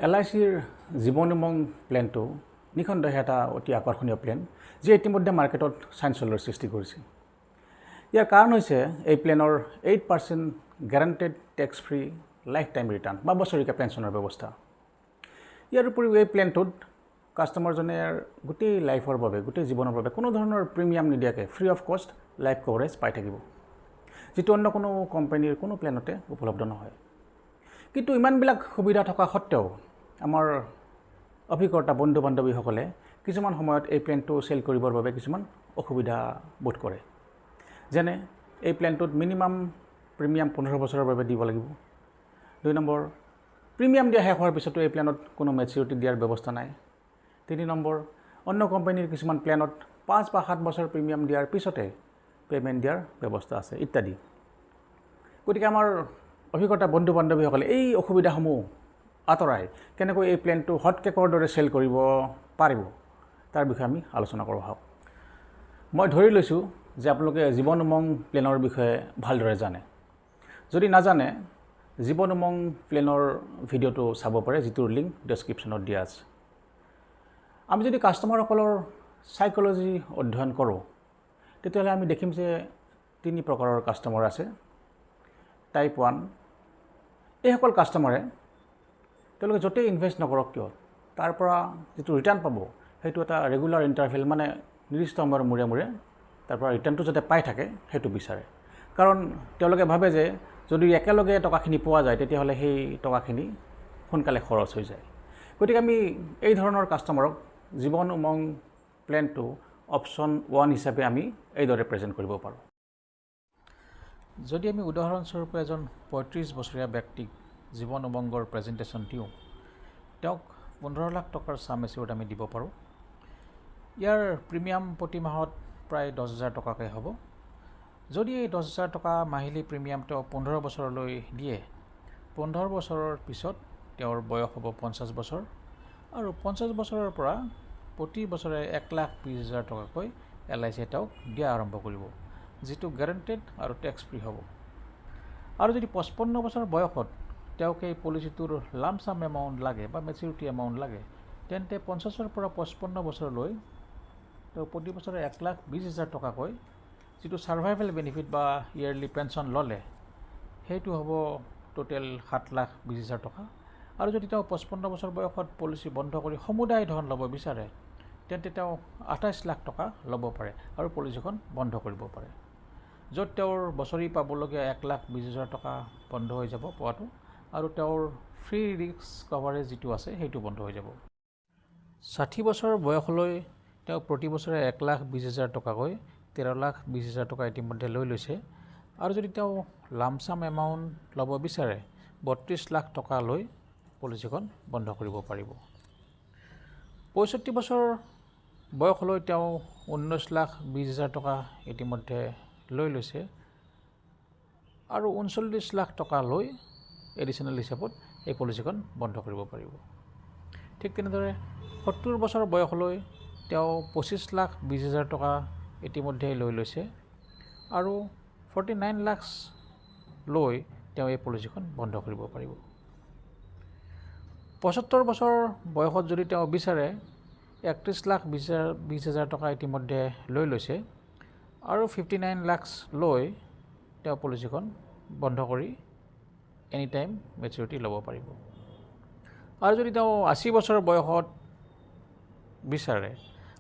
L I চিৰ জীৱন উমং প্লেনটো নিঃসন্দেহে এটা অতি আকৰ্ষণীয় প্লেন, যিয়ে ইতিমধ্যে মাৰ্কেটত চাঞ্চল্যৰ সৃষ্টি কৰিছে। ইয়াৰ কাৰণ হৈছে এই প্লেনৰ 8% guaranteed tax free life time return বা বছৰেকীয়া পেঞ্চনৰ ব্যৱস্থা। ইয়াৰ উপৰিও এই প্লেনটোত কাষ্টমাৰজনে গোটেই লাইফৰ বাবে, গোটেই জীৱনৰ বাবে কোনো ধৰণৰ প্ৰিমিয়াম নিদিয়াকৈ free of cost life coverage পাই থাকিব, যিটো অন্য কোনো কোম্পানীৰ কোনো প্লেনতে উপলব্ধ নহয়। কিন্তু ইমানবিলাক সুবিধা থকা সত্ত্বেও আমাৰ অভিকৰ্তা বন্ধু বান্ধৱীসকলে কিছুমান সময়ত এই প্লেনটো চেল কৰিবৰ বাবে কিছুমান অসুবিধা বোধ কৰে। যেনে এই প্লেনটোত মিনিমাম প্ৰিমিয়াম 15 বছৰৰ বাবে দিব লাগিব। 2 নম্বৰ, প্ৰিমিয়াম দিয়া শেষ হোৱাৰ পিছতো এই প্লেনত কোনো মেচিউৰিটি দিয়াৰ ব্যৱস্থা নাই। 3 নম্বৰ, অন্য কোম্পানীৰ কিছুমান প্লেনত 5 বা 7 বছৰ প্ৰিমিয়াম দিয়াৰ পিছতে পে'মেণ্ট দিয়াৰ ব্যৱস্থা আছে ইত্যাদি। গতিকে আমাৰ অভিজ্ঞতা বন্ধু বান্ধৱীসকলে এই অসুবিধাসমূহ আঁতৰাই কেনেকৈ এই প্লেনটো হটকেকৰ দৰে চেল কৰিব পাৰিব তাৰ বিষয়ে আমি আলোচনা কৰোঁ আহক। মই ধৰি লৈছোঁ যে আপোনালোকে জীৱন উমং প্লেনৰ বিষয়ে ভালদৰে জানে। যদি নাজানে, জীৱন উমং প্লেনৰ ভিডিঅ'টো চাব পাৰে, যিটোৰ লিংক ডেছক্ৰিপশ্যনত দিয়া আছে। আমি যদি কাষ্টমাৰসকলৰ চাইক'লজি অধ্যয়ন কৰোঁ, তেতিয়াহ'লে আমি দেখিম যে 3 প্ৰকাৰৰ কাষ্টমাৰ আছে। টাইপ 1, এইসকল কাষ্টমাৰে তেওঁলোকে য'তেই ইনভেষ্ট নকৰক কিয়, তাৰ পৰা যিটো ৰিটাৰ্ণ পাব সেইটো এটা ৰেগুলাৰ ইণ্টাৰভেল, মানে নিৰ্দিষ্ট সময়ৰ মূৰে মূৰে তাৰ পৰা ৰিটাৰ্ণটো যাতে পাই থাকে সেইটো বিচাৰে। কাৰণ তেওঁলোকে ভাবে যে যদি একেলগে টকাখিনি পোৱা যায় তেতিয়াহ'লে সেই টকাখিনি সোনকালে খৰচ হৈ যায়। গতিকে আমি এই ধৰণৰ কাষ্টমাৰক জীৱন উমং প্লেনটো অপশ্যন 1 হিচাপে আমি এইদৰে প্ৰেজেণ্ট কৰিব পাৰোঁ। যদি আমি উদাহৰণস্বৰূপে এজন 35 বছৰীয়া ব্যক্তিক জীৱন উমংগৰ প্ৰেজেণ্টেশ্যন দিওঁ, তেওঁক 15 লাখ টকাৰ চাম এচিয়ৰ্ড আমি দিব পাৰোঁ। ইয়াৰ প্ৰিমিয়াম প্ৰতি মাহত প্ৰায় 10,000 টকাকৈ হ'ব। যদি এই 10,000 টকা মাহিলী প্ৰিমিয়াম তেওঁ 15 বছৰলৈ দিয়ে, 15 বছৰৰ পিছত তেওঁৰ বয়স হ'ব 50 বছৰ, আৰু 50 বছৰৰ পৰা প্ৰতি বছৰে 1,20,000 টকাকৈ এল I চিয়ে তেওঁক দিয়া আৰম্ভ কৰিব, যিটো গেৰেণ্টেড আৰু টেক্স ফ্ৰী হ'ব। আৰু যদি 55 বছৰ বয়সত তেওঁক এই পলিচিটোৰ লামচাম এমাউণ্ট লাগে বা মেচিউৰিটি এমাউণ্ট লাগে, তেন্তে 50ৰ পৰা 55 বছৰলৈ তেওঁ প্ৰতি বছৰে 1,20,000 টকাকৈ যিটো ছাৰ্ভাইভেল বেনিফিট বা ইয়েৰলি পেঞ্চন ল'লে সেইটো হ'ব টোটেল 7,20,000 টকা। আৰু যদি তেওঁ 55 বছৰ বয়সত পলিচি বন্ধ কৰি সমুদায় ধন ল'ব বিচাৰে, তেন্তে তেওঁ 28 লাখ টকা ল'ব পাৰে আৰু পলিচিখন বন্ধ কৰিব পাৰে, য'ত তেওঁৰ বছৰি পাবলগীয়া 1,20,000 টকা বন্ধ হৈ যাব পোৱাটো, আৰু তেওঁৰ ফ্ৰী ৰিস্ক কভাৰেজ যিটো আছে সেইটো বন্ধ হৈ যাব। 60 বছৰ বয়সলৈ তেওঁ প্ৰতি বছৰে 1,20,000 টকাকৈ 13,20,000 টকা ইতিমধ্যে লৈ লৈছে। আৰু যদি তেওঁ লামচাম এমাউণ্ট ল'ব বিচাৰে, 32 লাখ টকা লৈ পলিচিখন বন্ধ কৰিব পাৰিব। 65 বছৰ বয়সলৈ তেওঁ 19,20,000 টকা ইতিমধ্যে লৈ লৈছে আৰু 39 লাখ টকা লৈ এডিশ্যনেল হিচাপত এই পলিচিখন বন্ধ কৰিব পাৰিব। ঠিক তেনেদৰে 70 বছৰ বয়সলৈ তেওঁ 25,20,000 টকা ইতিমধ্যে লৈ লৈছে আৰু 49 লাখ লৈ তেওঁ এই পলিচিখন বন্ধ কৰিব পাৰিব। 75 বছৰ বয়সত যদি তেওঁ বিচাৰে, 31,20,000 টকা ইতিমধ্যে লৈ লৈছে আৰু 59 লাখ লৈ তেওঁ পলিচিখন বন্ধ কৰি এনি টাইম মেচিউৰিটি ল'ব পাৰিব। আৰু যদি তেওঁ 80 বছৰ বয়সত বিচাৰে,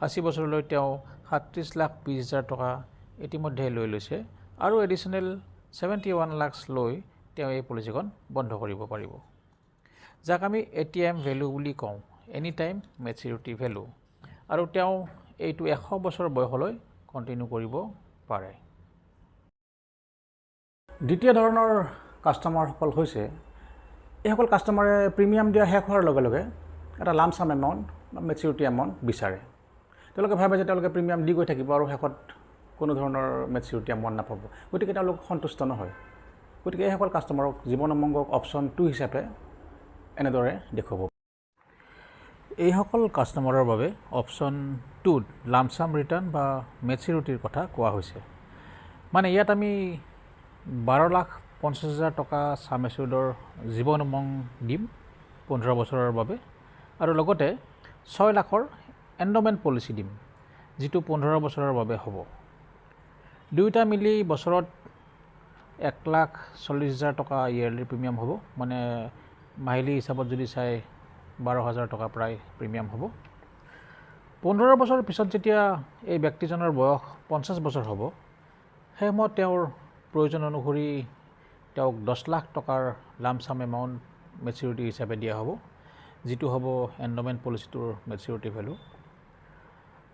80 বছৰলৈ তেওঁ 37,20,000 টকা ইতিমধ্যে লৈ লৈছে আৰু এডিশ্যনেল 71 লাখ লৈ তেওঁ এই পলিচিখন বন্ধ কৰিব পাৰিব, যাক আমি এ টি এম ভেলু বুলি কওঁ, এনি টাইম মেচিউৰিটি ভেলু। আৰু তেওঁ এইটো 100 বছৰ বয়সলৈ কণ্টিনিউ কৰিব পাৰে। দ্বিতীয় ধৰণৰ কাষ্টমাৰসকল হৈছে এইসকল কাষ্টমাৰে প্ৰিমিয়াম দিয়া শেষ হোৱাৰ লগে লগে এটা লামচাম এমাউণ্ট বা মেচিউৰিটি এমাউণ্ট বিচাৰে। তেওঁলোকে ভাবে যে তেওঁলোকে প্ৰিমিয়াম দি গৈ থাকিব আৰু শেষত কোনো ধৰণৰ মেচিউৰিটি এমাউণ্ট নাপাব, গতিকে তেওঁলোক সন্তুষ্ট নহয়। গতিকে এইসকল কাষ্টমাৰক জীৱন উমংগক অপশ্যন 2 হিচাপে এনেদৰে দেখুৱাব। এইসকল কাষ্টমাৰৰ বাবে অপশ্যন 2ত লামচাম ৰিটাৰ্ণ বা মেচিউৰিটিৰ কথা কোৱা হৈছে। মানে ইয়াত আমি 12,50,000 টকা চাম এচিউৰ্ডৰ জীৱন উমং দিম। 15 বছৰৰ বাবে আৰু লগতে 6 লাখৰ এণ্ডমেণ্ট পলিচি দিম যিটো 15 বছৰৰ বাবে হ'ব। দুয়োটা মিলি বছৰত 1,40,000 টকা ইয়েৰলি প্ৰিমিয়াম হ'ব, মানে মাহিলী হিচাপত যদি চাই 12,000 টকা প্ৰায় প্ৰিমিয়াম হ'ব। 15 বছৰৰ পিছত যেতিয়া এই ব্যক্তিজনৰ বয়স 50 বছৰ হ'ব, সেই সময়ত তেওঁৰ প্ৰয়োজন অনুসৰি তেওঁক 10 লাখ টকাৰ লামচাম এমাউণ্ট মেচিউৰিটি হিচাপে দিয়া হ'ব, যিটো হ'ব এণ্ডমেণ্ট পলিচিটোৰ মেচিউৰিটি ভেলু।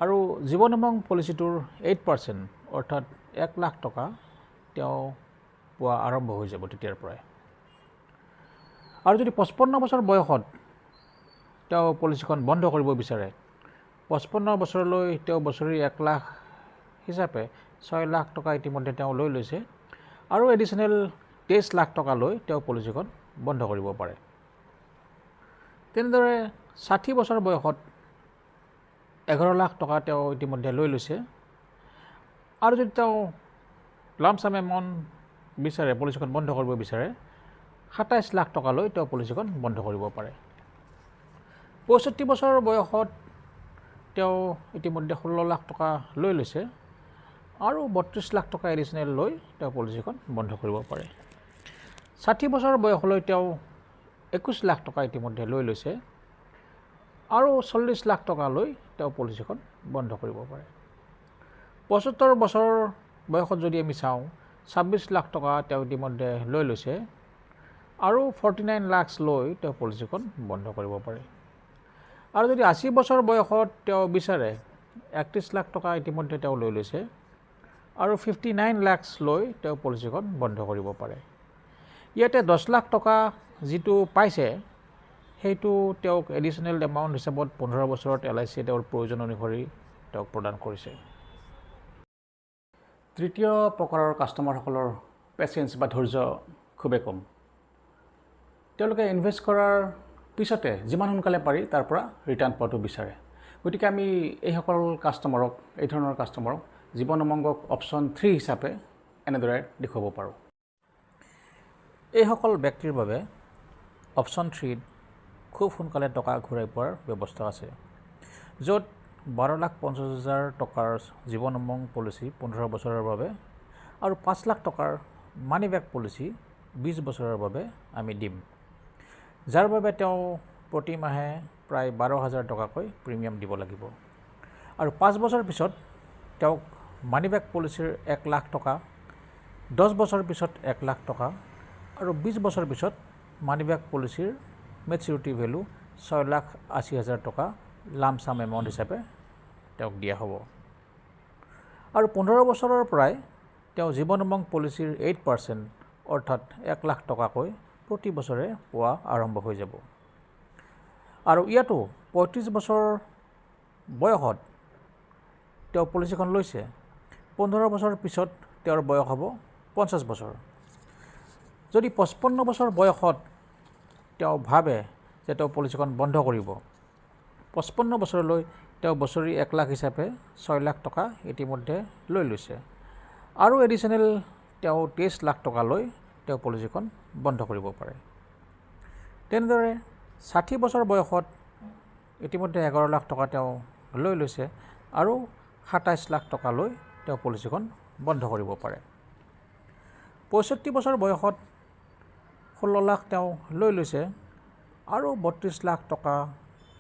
আৰু জীৱন উমং পলিচিটোৰ 8% অৰ্থাৎ 1 লাখ টকা তেওঁ পোৱা আৰম্ভ হৈ যাব তেতিয়াৰ পৰাই। আৰু যদি 55 বছৰ বয়সত তেওঁ পলিচিখন বন্ধ কৰিব বিচাৰে, 55 বছৰলৈ তেওঁ বছৰি 1 লাখ হিচাপে 6 লাখ টকা ইতিমধ্যে তেওঁ লৈ লৈছে আৰু এডিশ্যনেল 23 লাখ টকা লৈ তেওঁ পলিচিখন বন্ধ কৰিব পাৰে। তেনেদৰে 60 বছৰ বয়সত 11 লাখ টকা তেওঁ ইতিমধ্যে লৈ লৈছে আৰু যদি তেওঁ লামচাম এমাউণ্ট বিচাৰে, পলিচিখন বন্ধ কৰিব বিচাৰে, 27 লাখ টকা লৈ তেওঁ পলিচিখন বন্ধ কৰিব পাৰে। 65 বছৰ বয়সত তেওঁ ইতিমধ্যে 16 লাখ টকা লৈ লৈছে আৰু 32 লাখ টকা এডিশ্যনেল লৈ তেওঁ পলিচিখন বন্ধ কৰিব পাৰে। 60 বছৰ বয়সলৈ তেওঁ 21 লাখ টকা ইতিমধ্যে লৈ লৈছে আৰু 40 লাখ টকা লৈ তেওঁ পলিচিখন বন্ধ কৰিব পাৰে। 75 বছৰ বয়সত যদি আমি চাওঁ, 26 লাখ টকা তেওঁ ইতিমধ্যে লৈ লৈছে আৰু 49 লাখ লৈ তেওঁ পলিচিখন বন্ধ কৰিব পাৰে। আৰু যদি 80 বছৰ বয়সত তেওঁ বিচাৰে, 31 লাখ টকা ইতিমধ্যে তেওঁ লৈ লৈছে আৰু 59 লাখ লৈ তেওঁ পলিচিখন বন্ধ কৰিব পাৰে। ইয়াতে 10 লাখ টকা যিটো পাইছে সেইটো তেওঁক এডিশ্যনেল এমাউণ্ট হিচাপত 15 বছৰত এল I চিয়ে তেওঁৰ প্ৰয়োজন অনুসৰি তেওঁক প্ৰদান কৰিছে। তৃতীয় প্ৰকাৰৰ কাষ্টমাৰসকলৰ পেচেঞ্চ বা ধৈৰ্য খুবেই কম। তেওঁলোকে ইনভেষ্ট কৰাৰ পিছতে যিমান সোনকালে পাৰি তাৰ পৰা ৰিটাৰ্ণ পোৱাটো বিচাৰে। গতিকে আমি এইসকল কাষ্টমাৰক, এই ধৰণৰ কাষ্টমাৰক জীৱন উমংগক অপশ্যন 3 হিচাপে এনেদৰে দেখুৱাব পাৰোঁ। এইসকল ব্যক্তিৰ বাবে অপশ্যন 3ত খুব সোনকালে টকা ঘূৰাই পোৱাৰ ব্যৱস্থা আছে, য'ত 12,50,000 টকাৰ জীৱন উমং পলিচি 15 বছৰৰ বাবে আৰু 5 লাখ টকাৰ মানি বেক পলিচি 20 বছৰৰ বাবে আমি দিম, যাৰ বাবে তেওঁ প্ৰতি মাহে প্ৰায় 12,000 টকাকৈ প্ৰিমিয়াম দিব লাগিব। আৰু 5 বছৰ পিছত তেওঁক মানি বেক পলিচিৰ 1 লাখ টকা, 10 বছৰ পিছত 1 লাখ টকা আৰু 20 বছৰ পিছত মানি বেক পলিচিৰ মেচিউৰিটি ভেলু 6,80,000 টকা লামচাম এমাউণ্ট হিচাপে তেওঁক দিয়া হ'ব। আৰু 15 বছৰৰ পৰাই তেওঁ জীৱন উমং পলিচিৰ 8% অৰ্থাৎ 1 লাখ টকাকৈ প্ৰতি বছৰে পোৱা আৰম্ভ হৈ যাব। আৰু ইয়াতো 35 বছৰ বয়সত তেওঁ পলিচিখন লৈছে, 15 বছৰ পিছত তেওঁৰ বয়স হ'ব 50 বছৰ। যদি 55 বছৰ বয়সত তেওঁ ভাবে যে তেওঁ পলিচিখন বন্ধ কৰিব, 55 বছৰলৈ তেওঁ বছৰি 1 লাখ হিচাপে 6 লাখ টকা ইতিমধ্যে লৈ লৈছে আৰু এডিশ্যনেল তেওঁ 23 লাখ টকা লৈ তেওঁ পলিচিখন বন্ধ কৰিব পাৰে। তেনেদৰে 60 বছৰ বয়সত ইতিমধ্যে 11 লাখ টকা তেওঁ লৈ লৈছে আৰু 27 লাখ টকা লৈ তেওঁ পলিচিখন বন্ধ কৰিব পাৰে। 65 বছৰ বয়সত 16 লাখ তেওঁ লৈ লৈছে আৰু 32 লাখ টকা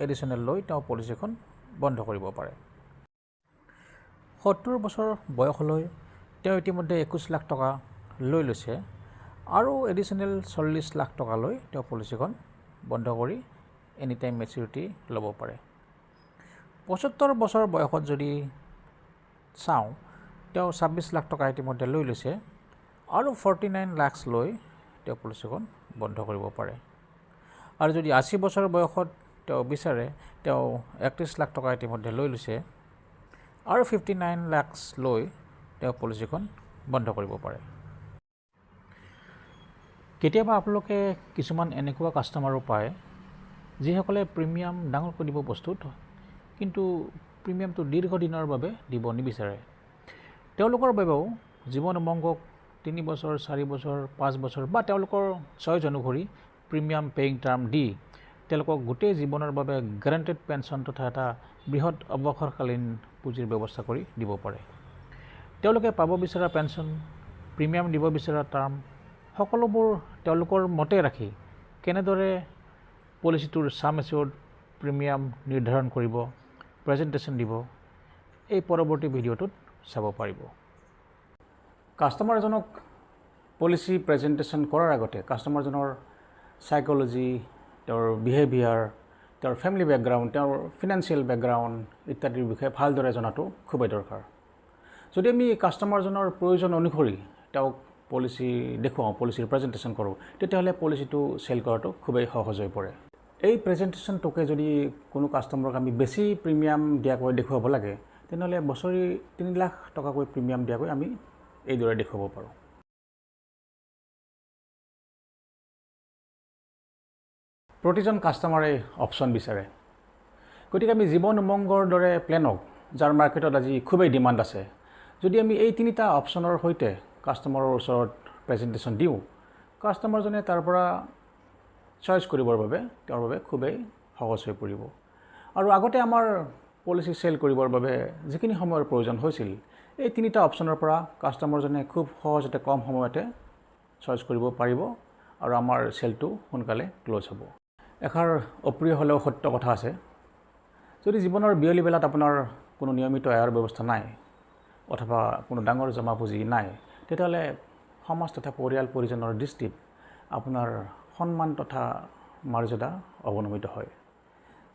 এডিশ্যনেল লৈ তেওঁ পলিচিখন বন্ধ কৰিব পাৰে। 70 বছৰ বয়সলৈ তেওঁ ইতিমধ্যে 21 লাখ টকা লৈ লৈছে আৰু এডিশ্যনেল 40 লাখ টকা লৈ তেওঁ পলিচিখন বন্ধ কৰি এনি টাইম মেচিউৰিটি ল'ব পাৰে। 75 বছৰ বয়সত যদি চাওঁ, তেওঁ 26 লাখ টকা ইতিমধ্যে লৈ লৈছে আৰু 49 লাখ লৈ তেওঁ পলিচিখন বন্ধ কৰিব পাৰে। আৰু যদি 80 বছৰ বয়সত তেওঁ বিচাৰে, তেওঁ 31 লাখ টকা ইতিমধ্যে লৈ লৈছে আৰু 59 লাখ লৈ তেওঁ পলিচিখন বন্ধ কৰিব পাৰে। কেতিয়াবা আপোনালোকে কিছুমান এনেকুৱা কাষ্টমাৰো পায় যিসকলে প্ৰিমিয়াম ডাঙৰকৈ দিব প্ৰস্তুত, কিন্তু প্ৰিমিয়ামটো দীৰ্ঘদিনৰ বাবে দিব নিবিচাৰে। তেওঁলোকৰ বাবেও জীৱন উমংগক 3 বছৰ, 4 বছৰ, 5 বছৰ বা তেওঁলোকৰ চইচ অনুসৰি প্ৰিমিয়াম পেয়িং টাৰ্ম দি তেওঁলোকক গোটেই জীৱনৰ বাবে গেৰাণ্টেড পেঞ্চন তথা এটা বৃহৎ অৱসৰকালীন পুঁজিৰ ব্যৱস্থা কৰি দিব পাৰে। তেওঁলোকে পাব বিচৰা পেঞ্চন, প্ৰিমিয়াম দিব বিচৰা টাৰ্ম সকলোবোৰ তেওঁলোকৰ মতে ৰাখি কেনেদৰে পলিচিটোৰ ছাম এছিয়ৰ্ড প্ৰিমিয়াম নিৰ্ধাৰণ কৰিব, প্ৰেজেণ্টেশ্যন দিব, এই পৰৱৰ্তী ভিডিঅ'টোত চাব পাৰিব। কাষ্টমাৰজনক পলিচি প্ৰেজেণ্টেশ্যন কৰাৰ আগতে কাষ্টমাৰজনৰ চাইক'লজি, তেওঁৰ বিহেভিয়াৰ, তেওঁৰ ফেমিলি বেকগ্ৰাউণ্ড, তেওঁৰ ফিনান্সিয়েল বেকগ্ৰাউণ্ড ইত্যাদিৰ বিষয়ে ভালদৰে জনাটো খুবেই দৰকাৰ। যদি আমি কাষ্টমাৰজনৰ প্ৰয়োজন অনুসৰি তেওঁক পলিচি দেখুৱাওঁ, পলিচিৰ প্ৰেজেণ্টেশ্যন কৰোঁ, তেতিয়াহ'লে পলিচিটো চেল কৰাটো খুবেই সহজ হৈ পৰে। এই প্ৰেজেণ্টেশ্যনটোকে যদি কোনো কাষ্টমাৰক আমি বেছি প্ৰিমিয়াম দিয়াকৈ দেখুৱাব লাগে, তেনেহ'লে বছৰি 3 লাখ টকাকৈ প্ৰিমিয়াম দিয়াকৈ আমি এইদৰে দেখুৱাব পাৰোঁ। প্ৰতিজন কাষ্টমাৰে অপশ্যন বিচাৰে, গতিকে আমি জীৱন উমংগৰ দৰে প্লেনক, যাৰ মাৰ্কেটত আজি খুবেই ডিমাণ্ড আছে, যদি আমি এই 3টা অপশ্যনৰ সৈতে কাষ্টমাৰৰ ওচৰত প্ৰেজেণ্টেশ্যন দিওঁ, কাষ্টমাৰজনে তাৰ পৰা চইচ কৰিবৰ বাবে তেওঁৰ বাবে খুবেই সহজ হৈ পৰিব। আৰু আগতে আমাৰ পলিচি চেল কৰিবৰ বাবে যিখিনি সময়ৰ প্ৰয়োজন হৈছিল, এই 3টা অপশ্যনৰ পৰা কাষ্টমাৰজনে খুব সহজতে কম সময়তে চইচ কৰিব পাৰিব আৰু আমাৰ চেলটো সোনকালে ক্ল'জ হ'ব। এষাৰ অপ্ৰিয় হ'লেও সত্য কথা আছে, যদি জীৱনৰ বিয়লি বেলাত আপোনাৰ কোনো নিয়মিত আয়ৰ ব্যৱস্থা নাই অথবা কোনো ডাঙৰ জমা পুঁজি নাই, তেতিয়াহ'লে সমাজ তথা পৰিয়াল পৰিজনৰ দৃষ্টিত আপোনাৰ সন্মান তথা মৰ্যাদা অৱনমিত হয়,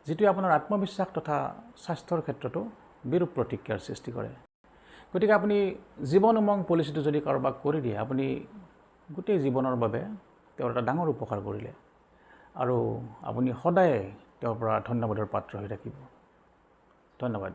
যিটোৱে আপোনাৰ আত্মবিশ্বাস তথা স্বাস্থ্যৰ ক্ষেত্ৰতো বিৰূপ প্ৰতিক্ৰিয়াৰ সৃষ্টি কৰে। গতিকে আপুনি জীৱন উমং পলিচিটো যদি কাৰোবাক কৰি দিয়ে, আপুনি গোটেই জীৱনৰ বাবে তেওঁৰ এটা ডাঙৰ উপকাৰ কৰিলে আৰু আপুনি সদায়ে তেওঁৰ পৰা ধন্যবাদৰ পাত্ৰ হৈ থাকিব। ধন্যবাদ।